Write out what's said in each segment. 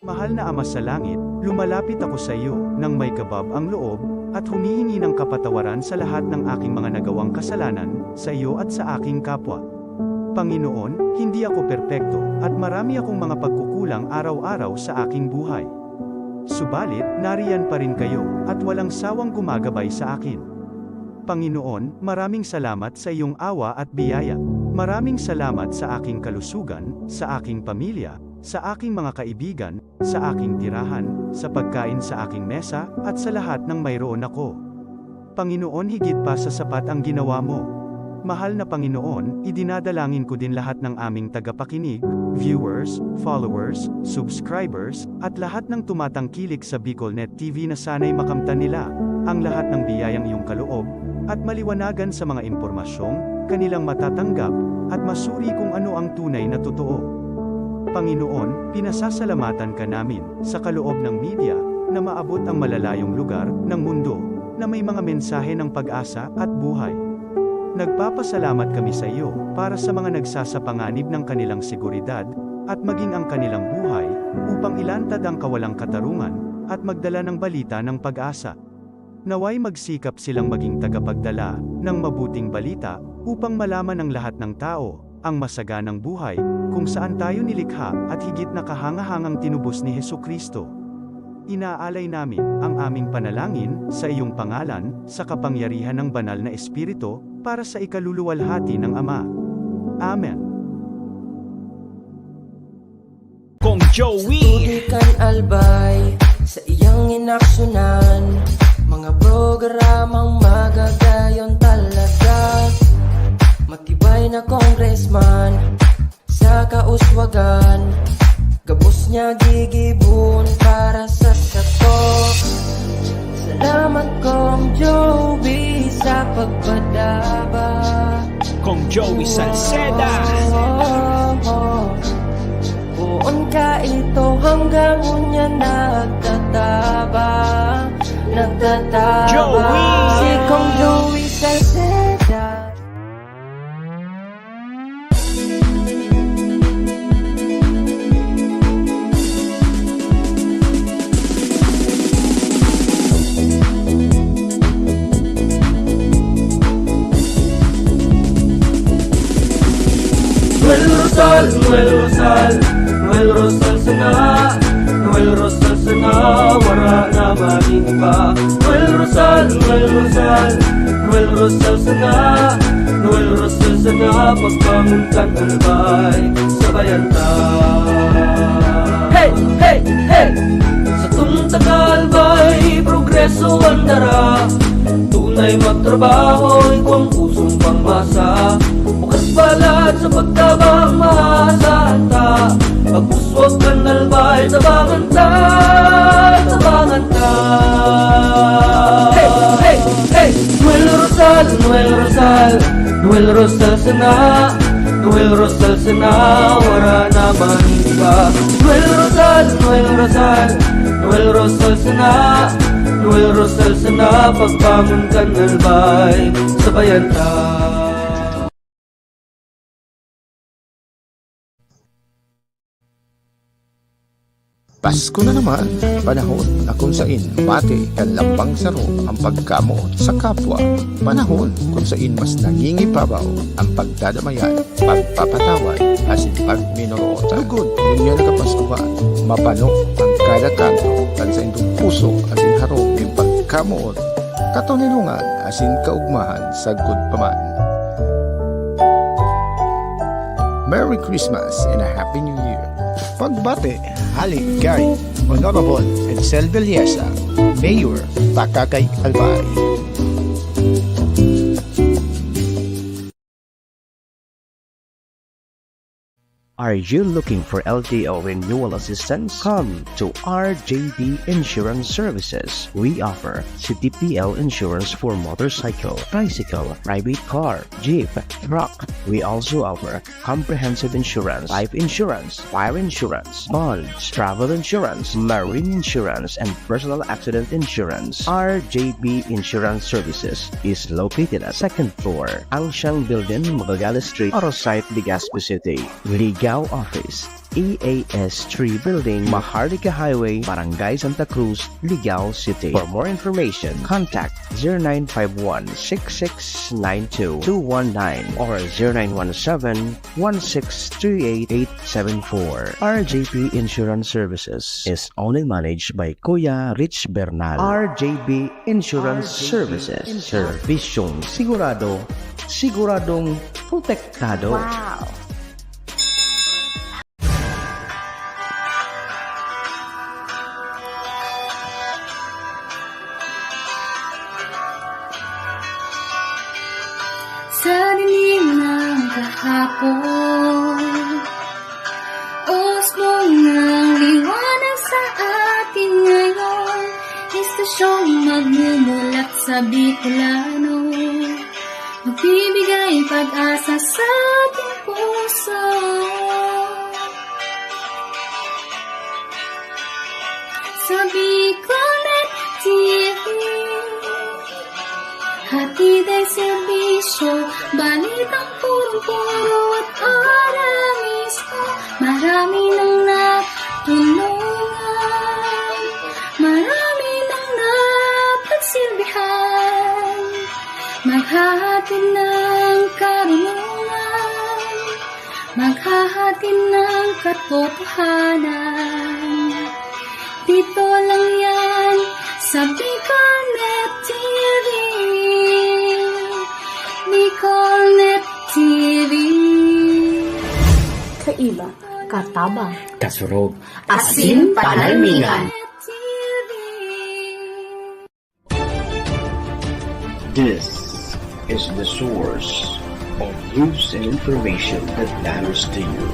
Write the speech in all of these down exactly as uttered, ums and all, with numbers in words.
Mahal na Ama sa Langit, lumalapit ako sa iyo nang may kabab ang loob at humihingi ng kapatawaran sa lahat ng aking mga nagawang kasalanan sa iyo at sa aking kapwa. Panginoon, hindi ako perpekto at marami akong mga pagkukulang araw-araw sa aking buhay. Subalit, nariyan pa rin kayo at walang sawang gumagabay sa akin. Panginoon, maraming salamat sa iyong awa at biyaya. Maraming salamat sa aking kalusugan, sa aking pamilya, sa aking mga kaibigan, sa aking tirahan, sa pagkain sa aking mesa, at sa lahat ng mayroon ako. Panginoon, higit pa sa sapat ang ginawa mo. Mahal na Panginoon, idinadalangin ko din lahat ng aming tagapakinig, viewers, followers, subscribers, at lahat ng tumatangkilik sa Bicol Net T V na sana'y makamtan nila ang lahat ng biyayang iyong kaloob at maliwanagan sa mga impormasyong kanilang matatanggap at masuri kung ano ang tunay na totoo. Panginoon, pinasasalamatan ka namin sa kaloob ng media na maabot ang malalayong lugar ng mundo na may mga mensahe ng pag-asa at buhay. Nagpapasalamat kami sa iyo para sa mga nagsasapanganib ng kanilang seguridad at maging ang kanilang buhay upang ilantad ang kawalang katarungan at magdala ng balita ng pag-asa. Naway magsikap silang maging tagapagdala ng mabuting balita upang malaman ng lahat ng tao ang masaganang buhay kung saan tayo nilikha at higit na kahangahangang tinubos ni Jesu-Cristo. Inaalay namin ang aming panalangin sa iyong pangalan, sa kapangyarihan ng Banal na Espiritu, para sa ikaluluwalhati ng Ama. Amen. Kong Joey. Tubig kan Albay, sa iyang inaksyonan, mga programang magagayon talaga. Matibay na congressman, sa kauswagan, gabos niya gigibon para sa sato. Salamat, Kong Joey, sa pagpadaba. Kong Joey Salceda. Poon ka ito hanggang unya nagtataba, nagtataba. Joey. Si Kong Joey Salceda. Noel Rosal, Noel Rosal, Noel Rosal sana, Noel Rosal sana, wara na magin iba. Noel Rosal, Noel Rosal, Noel Rosal sana, Noel Rosal sana, pagbangon kan Albay, sabayan ta. Hey, hey, hey! Sa tunta ka Albay, progreso ang dara. Tunay magtrabaho, igwang pusong pangmasa. Bukas palad sa pagtabang, maasahan ta. Pag-uswag kan Albay, tabangan ta, tabangan ta. Hey, hey, hey! Noel Rosal, Noel Rosal, Noel Rosal sana, Noel Rosal sana, wara na man iba. Noel Rosal, Noel Rosal, Noel Rosal sana, Noel Rosal sana, pagbangon kan Albay, sabayan ta. Pasko na naman, panahon na kung sain mati kan lambang saro ang pagkamoot sa kapwa. Panahon kung sain mas nangingibabaw ang pagdadamayan, pagpapatawad, asin pagminorotan. Lugod, ngunyan na kapaskuhan, mapano ang kada kanto kan saindong pusog asin harong nin pagkamoot, katoninongan asin kaugmahan sagkod pa man. Merry Christmas and a Happy New Year! Pagbati hale kay Honorable Edsel Villesa, Mayor, Takakay, Albay. Are you looking for L T O renewal assistance? Come to R J B Insurance Services. We offer C T P L insurance for motorcycle, tricycle, private car, jeep, truck. We also offer comprehensive insurance, life insurance, fire insurance, bonds, travel insurance, marine insurance, and personal accident insurance. R J B Insurance Services is located at second floor, Angsiang Building, Magallanes Street, Oro Site, Legazpi City. Legal office, A S three Building, Maharlika Highway, Barangay Santa Cruz, Ligao City. For more information, contact zero nine five one six six nine two two one nine or zero nine one seven one six three eight eight seven four. R J P Insurance Services is owned and managed by Kuya Rich Bernal. R J B Insurance Services. Servisyong sigurado, siguradong protektado. Wow! Sa dilim ng kahapon, usbong ng liwanag sa atin ngayon. Estasyong magmumulat sa Bicolano, magbibigay pag-asa sa ating puso. Sa Bicolnet T V, hatid ang serbisyo, balitang purong-puro at para mismo. Marami nang natulungan, marami nang napagsilbihan. Maghahatid ng karunungan, maghahatid ng katotohanan. Dito lang yan sa Bicolnet T V. Bicolnet T V. Kaiba, katabang, kasurog, asin panalmingan. This is the source of news and information that matters to you.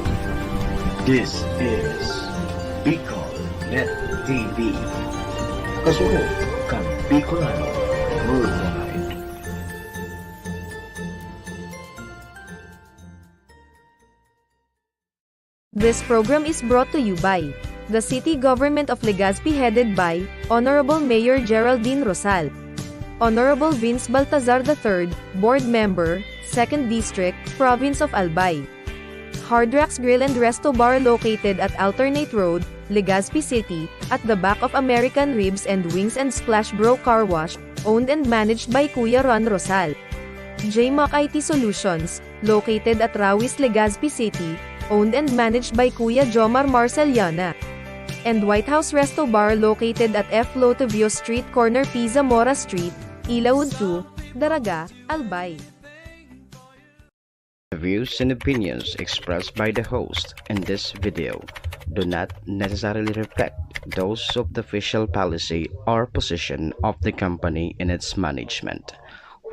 This is Bicol Net T V. Kasurog kan Bicolano worldwide. This program is brought to you by the City Government of Legazpi, headed by Honorable Mayor Geraldine Rosal. Honorable Vince Baltazar the third, Board Member, Second District, Province of Albay. Hard Rocks Grill and Resto Bar, located at Alternate Road, Legazpi City, at the back of American Ribs and Wings and Splash Bro Car Wash, owned and managed by Kuya Ron Rosal. J Mac I T Solutions, located at Rawis, Legazpi City, owned and managed by Kuya Jomar Marceliana. And White House Resto Bar, located at F Lotovio Street, corner P Zamora Street, Ilaud two, Daraga, Albay. The views and opinions expressed by the host in this video do not necessarily reflect those of the official policy or position of the company and its management.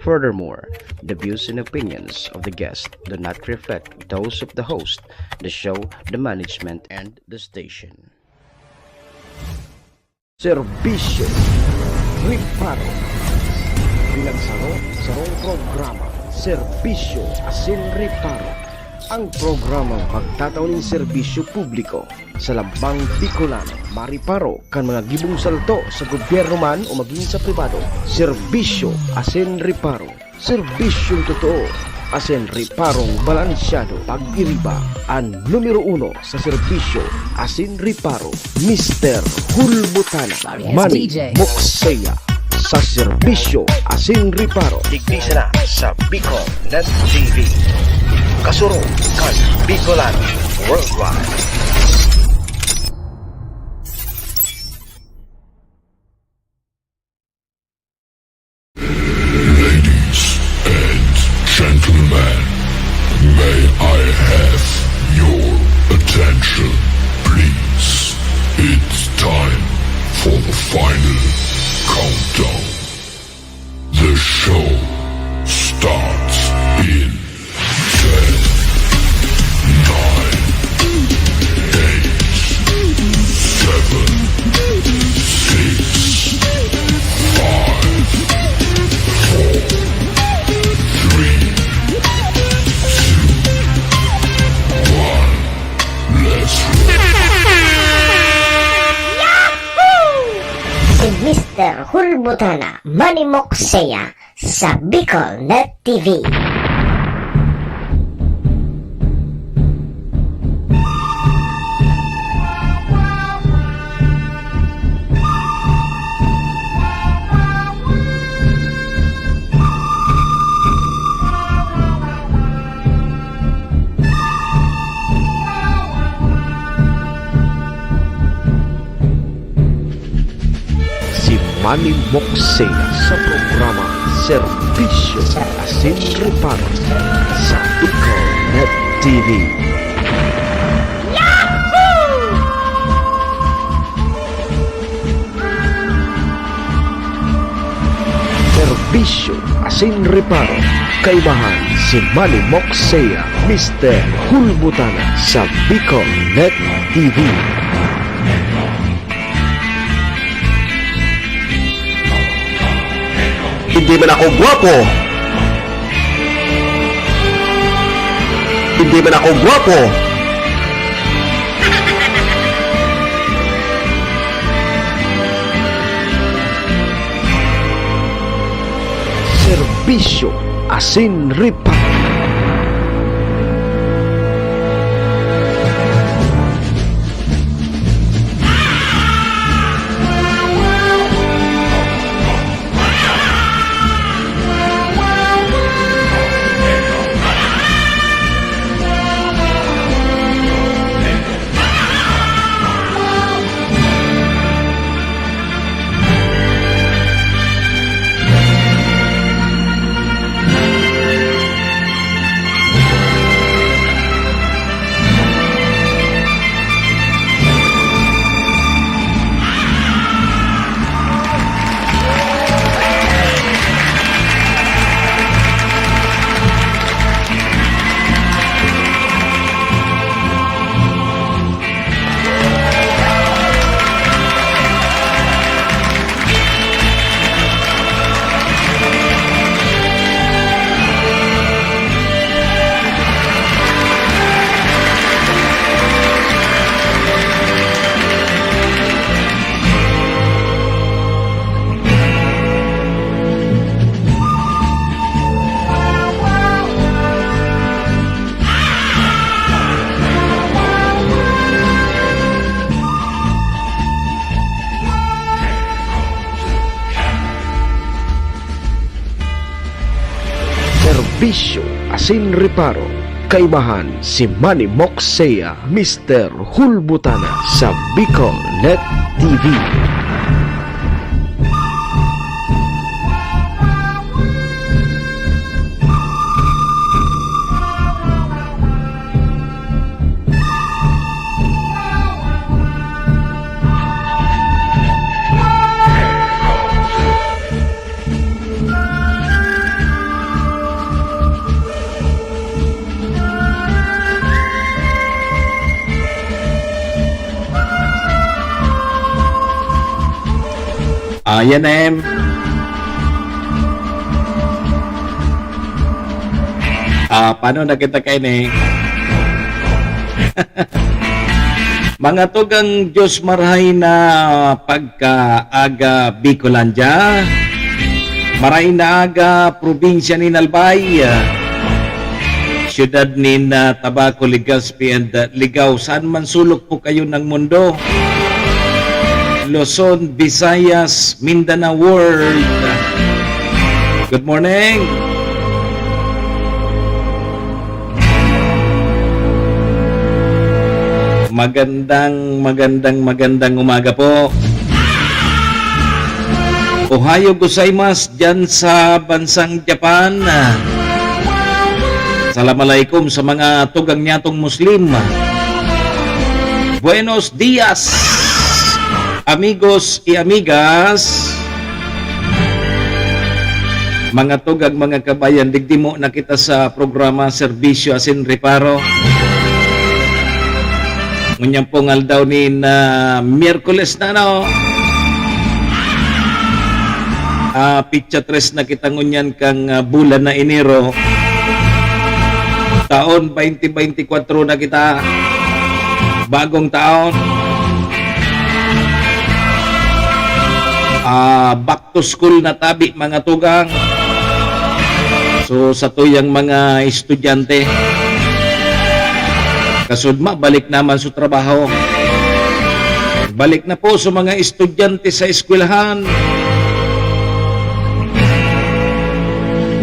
Furthermore, the views and opinions of the guest do not reflect those of the host, the show, the management, and the station. Serbisyo Reparo. Bilang saro, sarong programa, Serbisyo asin Reparo. Ang programang magtatao nin serbisyo publiko sa lambang Bicolano, mareparo kan mga gibong salto sa gobyerno man o magin sa pribado. Serbisyo asin Reparo. Serbisyong totoo asin reparong balansyado. Pag-iriba an numero uno sa serbisyo asin reparo, Mister Hulbutana, Manny Moksea, sa serbisyo asin reparo. Digdi sana sa Bicol Net T V. Kasurog kan Bicolano Worldwide. Ladies and gentlemen, may I have your attention, please? It's time for the final countdown. The show starts in ten, nine, eight, seven, six, five, four, three, two, one. Let's roll. Si Mister Hulbutana, Manny Moksea, sa Bicol Net T V. Manny Moxea sa programa Serbisyo asin Reparo sa Bicol Net T V. Serbisyo asin reparo, kaibahan si Manny Moxea, Mister Hulbutana sa Bicol Net T V. Hindi man ako gwapo. Hindi man ako gwapo. Serbisyo asin reparo. Serbisyo asin reparo, kaibahan si Manny Moxea, Mister Hulbutana sa Bicol Net T V. Ah, yan, em. Ah, paano na kita kaini? Mga tugang, Diyos marahay na pagkaaga, Bicolandia. Marahay na aga, probinsya nin Albay, siyudad nin, ah, Tabaco, Legazpi, and, ah, Ligao. Saan man sulok po kayo ng mundo, Luzon, Visayas, Mindanao World. Good morning. Magandang, magandang, magandang umaga po. Ohayo gozaimasu diyan sa bansang Japan. Salam alaikum sa mga tugang nyatong Muslim. Buenos dias, amigos y amigas. Mga tugang, mga kabayan, digdi mo na kita sa programa Serbisyo asin Reparo. Ngunyan pong aldaw nin, ah, Miyerkules na, no? Ah, pitsa tres na kita ngunyan kang, ah, bulan na Enero. Taon twenty twenty-four na kita. Bagong taon. Ah, back to school na tabi, mga tugang. So, sa tuyang mga estudyante, kasudma, balik naman sa trabaho. Balik na po sa mga estudyante sa eskwelahan.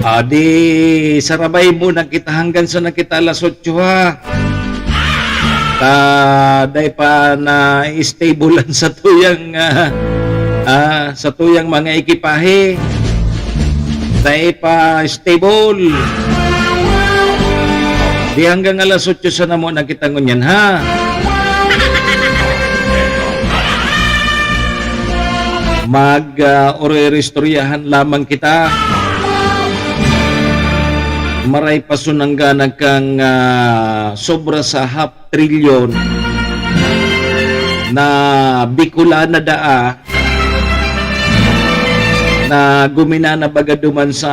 Ah, di sarabay muna kita hanggang sa nakita alas otso, ha. Ta, dai pa na-stable ang satuyang, ah, Ah, satuyang mga ekipahe, dai pa stable. Di hanggang alas otso sana mo nakita ngunyan, ha? Mag, ah, ori-, istoryahan lamang kita. Maray pa sunanggana kang, ah, sobra sa half trilyon na Bicolana daa na guminana baga duman sa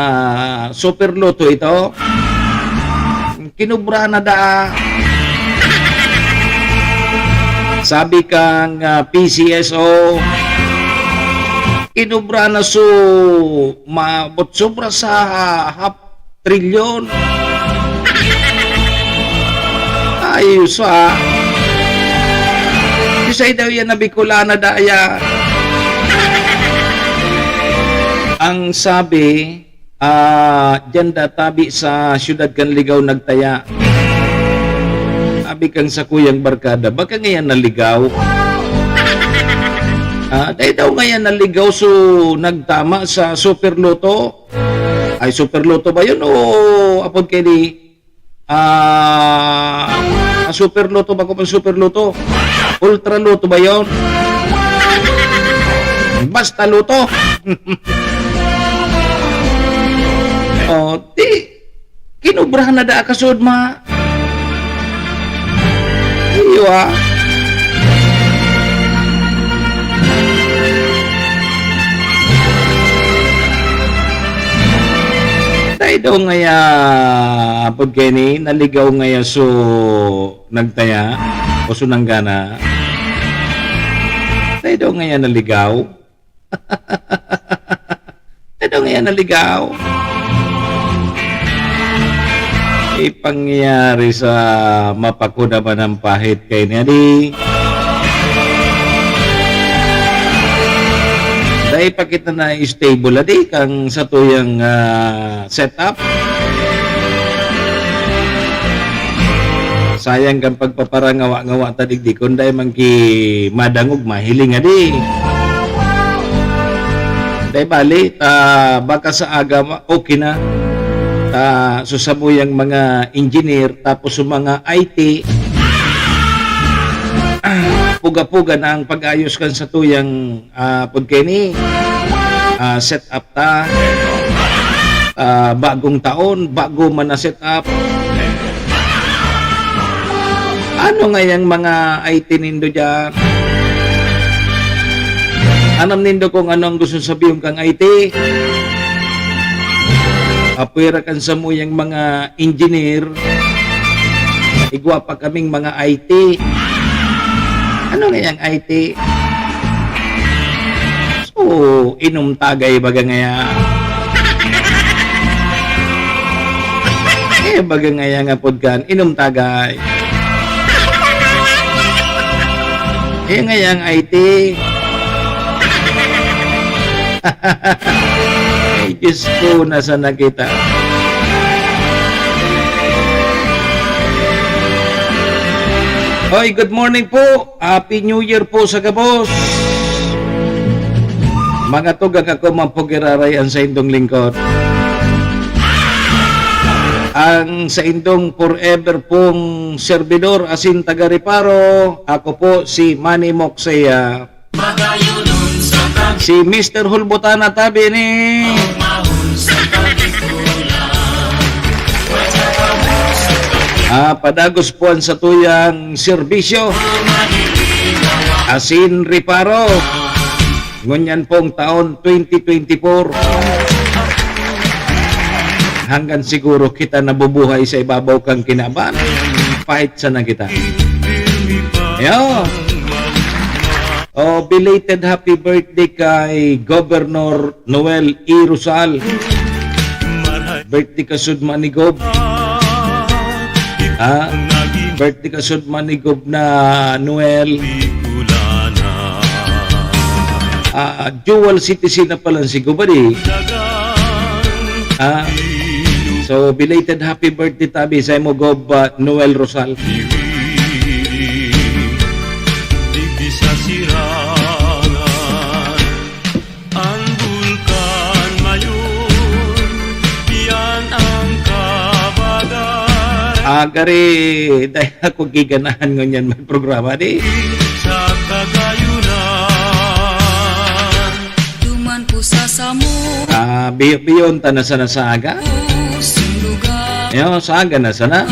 Super Lotto ito. Kinubra na daa. Sabi kang, ah, P C S O, kinubra na su-, maabot sobra sa half trilyon. Ayos, ah. Kisay daw yan na Bicolana daya. Ang sabi, ah, diyan da tabi sa siyudad kan Ligao nagtaya. Sabi kang sakuyang barkada, baka ngayon naligaw. Ah, dahil daw ngayon naligaw, so nagtama sa Super Lotto. Ay, Super Lotto ba yun o apod kaini? Ah, ah, Super Lotto ba ko pang Super Lotto? Ultra Lotto ba yun? Basta Lotto. Oh, di, kinubrahan na daa kasud ma. Iyo, ah. Tayo daw ngaya, apod kaini, naligaw ngaya so nagtaya, o so nanggana. Tayo daw ngaya naligaw. Ano nga yan, naligaw? Ipangyari sa mapako naman ang pahit kay ni Adi. Dahil pa kita na stable, Adi, kang sa tuyang, ah, setup. Sayang kan pagpaparangawa-ngawa ta digdi, kun dai man ki madangog, mahiling, Adi. Dai bali, ta baka sa aga ma-, okay na. Ta susabuyang mga engineer, tapos sa mga I T, puga-puga na ang pag-ayos kan sa tuyang, ah, pagkaini, ah, set up ta. Ah, bagong taon, bago man na set up. Ano nga yang mga I T nindo diyan? Aram nindo kung ano ang gusto sabihon kang I T? Apwera kan samuyang mga engineer, igwa pa kaming mga I T. Ano nga yang I T? So, inom tagay baga ngaya. Eh, baga ngaya nga pod kan, inom tagay. Eh, ngaya ang I T. Ay, Diyos ko, nasa na kita? Hoy, good morning po. Happy New Year po sa gabos. Mga tugang, ako man po giraray ang saindong lingkod. Ang saindong forever pong servidor, asin taga-reparo, ako po si Manny Moksea. Si Mister Hulbutana tabi ni. Ah, padagos po ang satuyang serbisyo. Asin reparo. Ngunyan pong taon twenty twenty-four. Hanggang siguro kita nabubuhay sa ibabaw kang kinaban. Pahit sana kita. Yo. Oh, belated happy birthday kay Governor Noel E. Rosal. Birthday ka sud man ni Gob. Ha? Birthday ka sud man ni Gob na Noel. Ah, dual citizen na pala si Gob, adi. Ha? So, belated happy birthday tabi sa imo, Gob, ah, Noel Rosal. Digdi sa sirangan. Ah, gari, dai ako giganahan ngunyan may programa, di? Sa kagayunan. Duman ko sa samo. Ah, biyo-biyon ta na sana sa aga. Pusong lugar. Yo, sa aga na sana.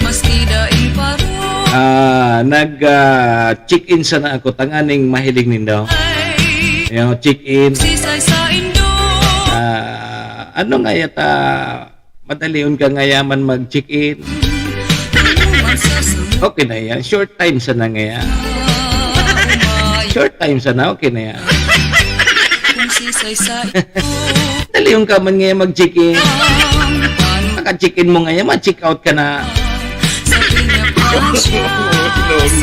Maski daing paro. Ah, nag, ah, check-in sana ako, tanganing mahiling nindo. Ay. Yo, check-in. Sisay sa indo. Ah, ano nga yata, madalion ka ngaya man mag-check-in. Okay na yan. Short time sana ngaya. Short time sana, okay na yan. Madalion ka man ngaya mag-check-in. Naka-check-in mo ngaya, ma-check out ka na.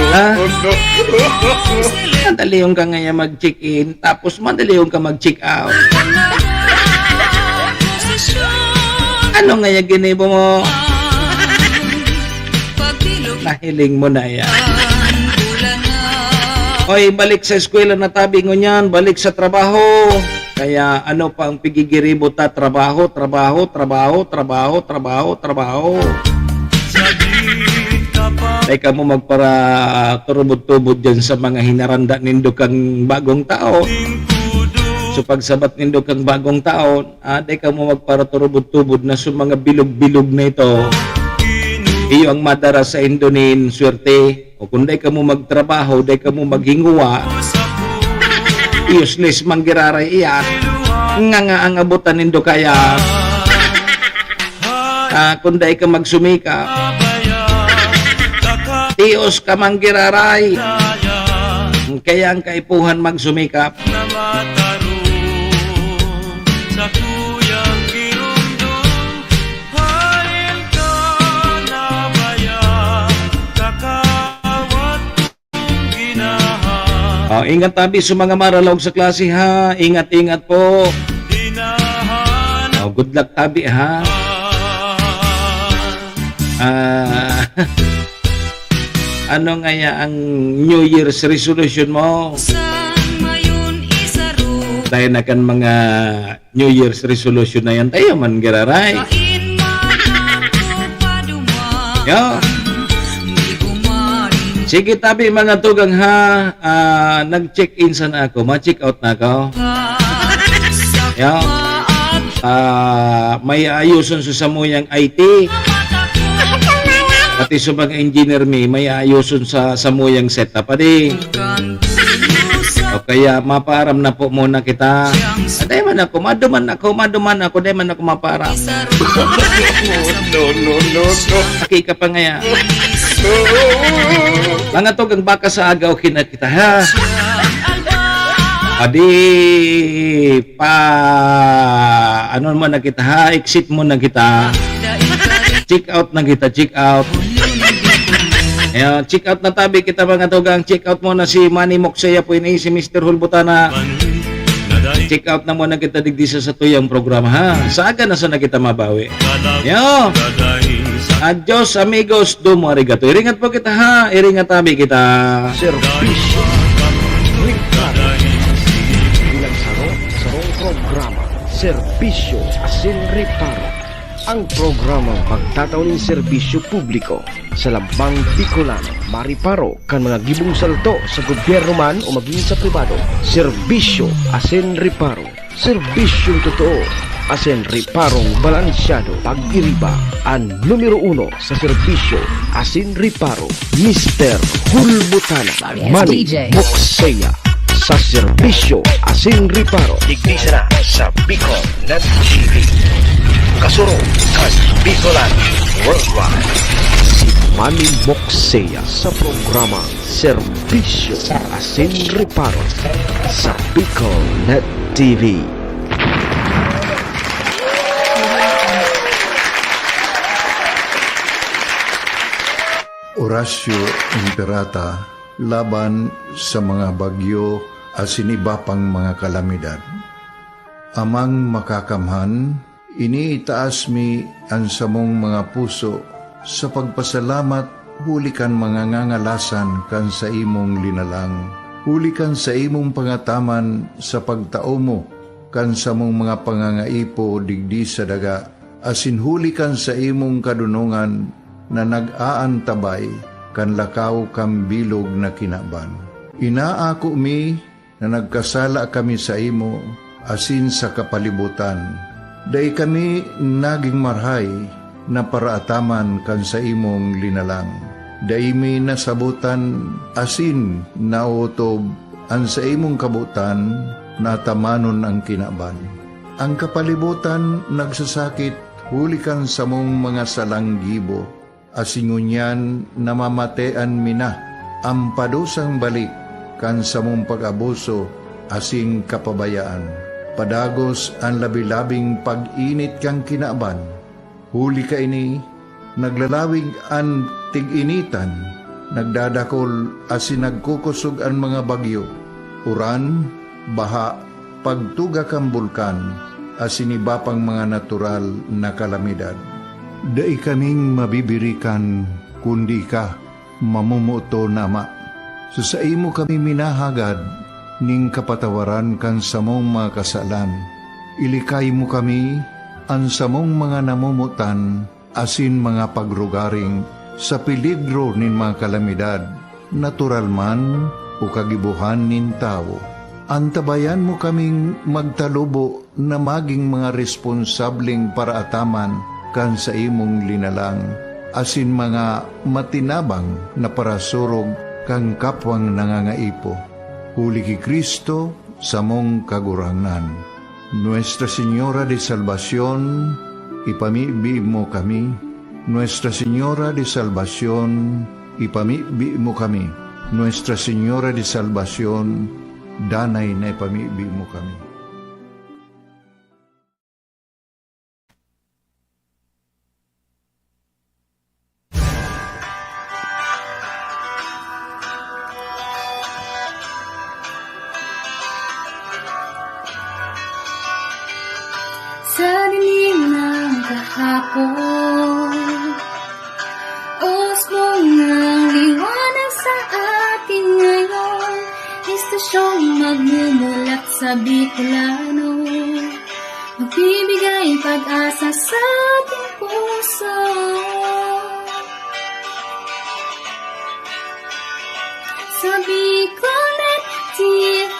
Ha? Madalion ka ngaya mag-check-in. Tapos madalion ka mag-check out. Ano nga yung ginibo mo? Nahiling mo na yan. Oy, balik sa eskwela na tabi ngunyan, balik sa trabaho. Kaya ano pa ang pigigiribo ta? Trabaho, trabaho, trabaho, trabaho, trabaho, trabaho. Dai kamo magparaturubod-tubod dyan sa mga hinaranda nindo kang bagong taon. So, pagsabat nindo kang bagong taon, ah, dai kamo magparaturubod-tubod na sa mga bilog-bilog na ito. Iyo ang madara sa indo nin swerte. O kung dai kamo magtrabaho, dai kamo maghinguwa, useless man giraray iyan. Nga nga ang abutan nindo kaya. Ah, kung dai ka magsumikap, tios ka man giraray. Kaya ang kaipuhan magsumikap. Oh, ingat tabi sa mga maralaog sa klase, ha. Ingat, ingat po. Oh, good luck tabi, ha. Ah, ano ngaya ang New Year's resolution mo? Dahil na kan mga New Year's resolution na yan, tayo man giraray. Yo. Sige, tabi, mga tugang, ha. Ah, nag-check-in sana ako. Ma-check out na ako. Yo. Ah, may aayuson sa samuyang I T. Pati sa mga engineer mi, may aayuson sa samuyang setup. Adi. O kaya, mapaaram na po muna kita. Dai man ako, maduman ako, maduman ako, dai man ako mapaaram. No, no, no, no. Aki ka pa ngaya. Mga tugang, baka sa aga, okay na kita, ha? Adi, pa, ano mo na kita, ha? Exit mo na kita. Check out na kita, check out. Ayan, check out na tabi kita, mga tugang. Check out mo na si Manny Moksea po ini, si Mister Hulbutana. Check out na muna kita digdi sa satuyang programa, ha? Sa aga na sana kita mabawi. Yo! Adios, amigos. Domo arigato. Iringat po kita, ha? Iringat tabi kita. Serbisyo. Bilang saro, sarong programa. Serbisyo asin reparo. Ang programang pagtatao nin serbisyo publiko sa lambang Bicolano, mariparo kan mga gibong salto sa gobyerno man o magin sa pribado. Serbisyo asin reparo. Serbisyong totoo asin reparong balansyado. Pag-iriba, an numero uno sa serbisyo asin reparo, Mister Hulbutana. Yes, Manny D J. Bukseya sa serbisyo asin reparo. Digdi sana sa Bicol Net T V. Kasurog kan Bicolan Worldwide. Si Manny Bukseya sa programa Serbisyo asin Reparo sa Bicol Net T V. Orasyo Imperata laban sa mga bagyo asin iba pang mga kalamidad. Amang Makakamhan, iniitaas mi an samong mga puso sa pagpasalamat huli kan mga ngangalasan kan saimong linalang, huli kan saimong pangataman sa pagtao mo kan samong mga pangangaipo digdi sa daga, asin huli kan saimong kadonongan na nag-aantabay kan lakaw kan bilog na kinaban. Inaako mi na nagkasala kami saimo asin sa kapalibotan. Dai kami nagin marahay na paraataman kan saimong linalang. Dai mi nasabotan asin naotob an saimong kabotan na atamanon an kinaban. An kapalibotan nagsasakit huli kan samong mga salang gibo, asin ngunyan namamatean mi na an padusang balik kan samong pag-abuso asin kapabayaan. Padagos an labi-labing pag-init kan kinaban. Huli kaini, naglalawig an tig-initan, nagdadakol asin nagkukosog an mga bagyo, uran, baha, pagtuga kan bulkan, asin iba pang mga natural na kalamidad. Dai kaming mabibirikan, kundi ika, mamomoton na Ama. Sa saimo kami minahagad nin kapatawaran kan samong mga kasalan. Ilikay mo kami, an samong mga namomotan, asin mga pagrugaring sa peligro nin mga kalamidad, natural man o kagibohan nin tawo. Antabayan mo kaming magtalubo na magin mga responsableng paraataman kan saimong linalang, asin mga matinabang na parasurog kan kapwang nangangaipo. Huli ki Cristo, samong Kagurangnan. Nuestra Señora de Salvacion, ipamibi mo kami. Nuestra Señora de Salvacion, ipamibi mo kami. Nuestra Señora de Salvacion, danay na ipamibi mo kami. Sa dilim ng kahapon, usbong ng liwanag sa atin ngayon, estasyong magmumulat sa Bicolano. Magbibigay pag-asa sa ating puso. Sa Bicolnet T V,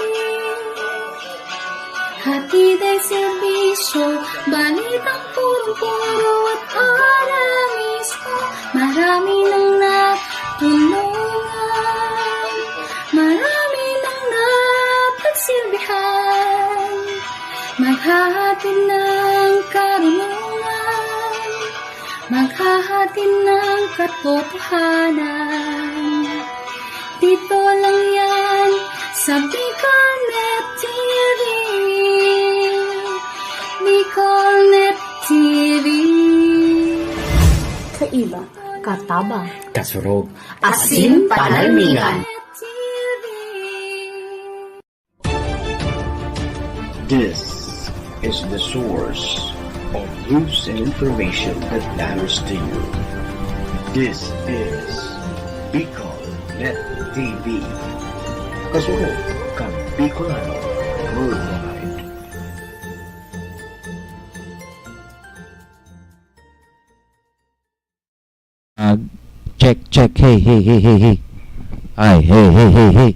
hatid ang serbisyo, balitang purong-puro at para mismo. Marami nang natulungan, marami nang napagsilbihan. Maghahatid ng karunungan, maghahatid ng katotohanan. Dito lang yan sa Bicolnet T V. Bicolnet T V. Kaiba, katabang, kasurog, asin panalmingan. This is the source of news and information that matters to you. This is Bicol Net T V. Kasurog kan Bicolano worldwide. Ag, check, check. Hey, hey, hey, hey, hey. Ay, hey, hey, hey, hey.